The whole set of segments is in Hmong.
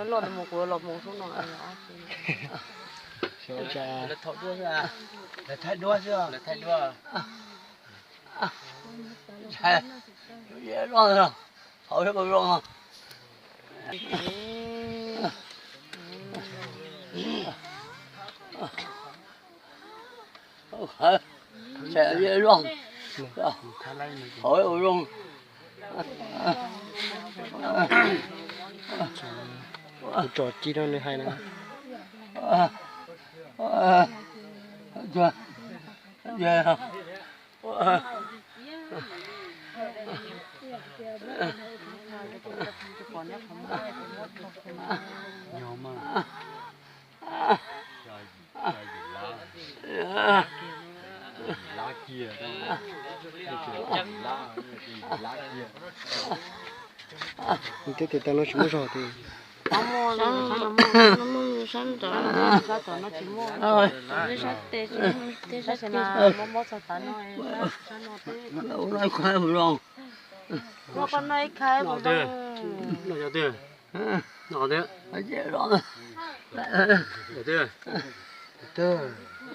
Loj mus kuv los mus xub no. Lawv thaij duab xwb. Kuv tsom ci rau nws hais na. Nws twb tias tau no tsis muaj zog tiag.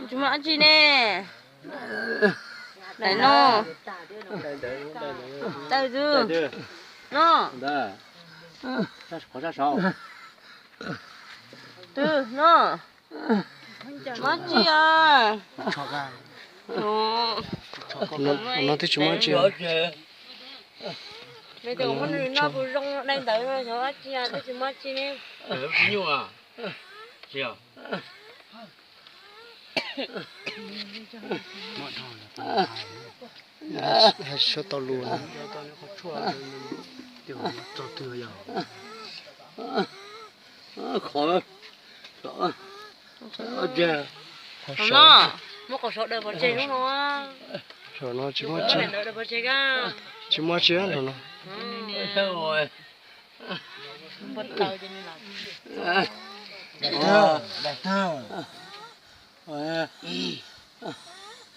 Tsis muaj dab tsi ne. Daim no. Daim twg? No. Twg no? Muaj dab tsi os? No twb tsis muaj dab tsi. Nws tias muab nws noj puas zoo, daim ntawd no xyov dab tsi, twb tsis muaj dab tsi ne. Hais tsis tau lus. Saum no, muab qhov saud daws pov tseg lub no. Saum no tsis muaj dab tsi. Tsis muaj dab tsi saum no.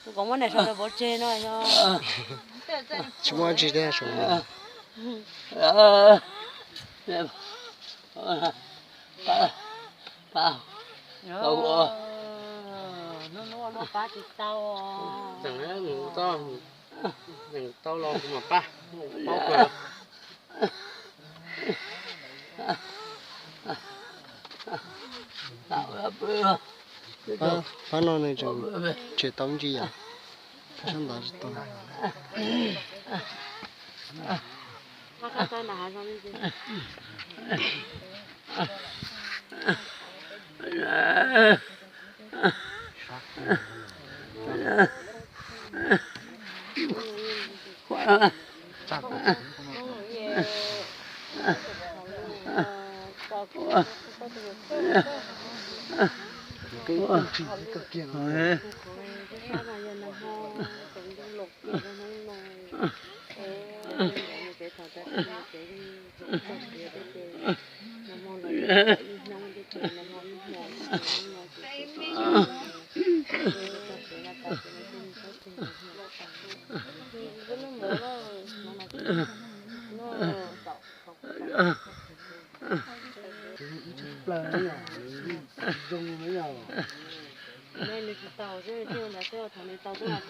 Kuv kom muab niam saud daws pov tseg no. Tsis muaj dab tsi thiab saum no. Hnub no pab tsis tau. Tseem tau los kuv mam pab. Pab no nws tseem tsis tau ntsis yam. Pab sab ntawd tsis tau. Nws tsis tau xwb, thaum nws tau xwb mas kuv, thaum nws sawv tau nws tsis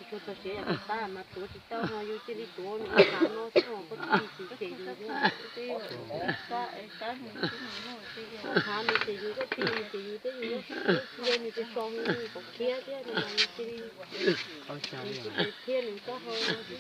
tshua txog siav yam kuv pab mas tuav tsis tau no, yus cia li tuav nws ib qho no xwb, koj tsis txhob cem yus xwb. Koj hav nws cem yus, koj tij nws cem yus, twb yus nyob cia nws tsis so, nws pom khiab thiab no mas nws cia li, nws cia li thiab nws taub hau no xwb.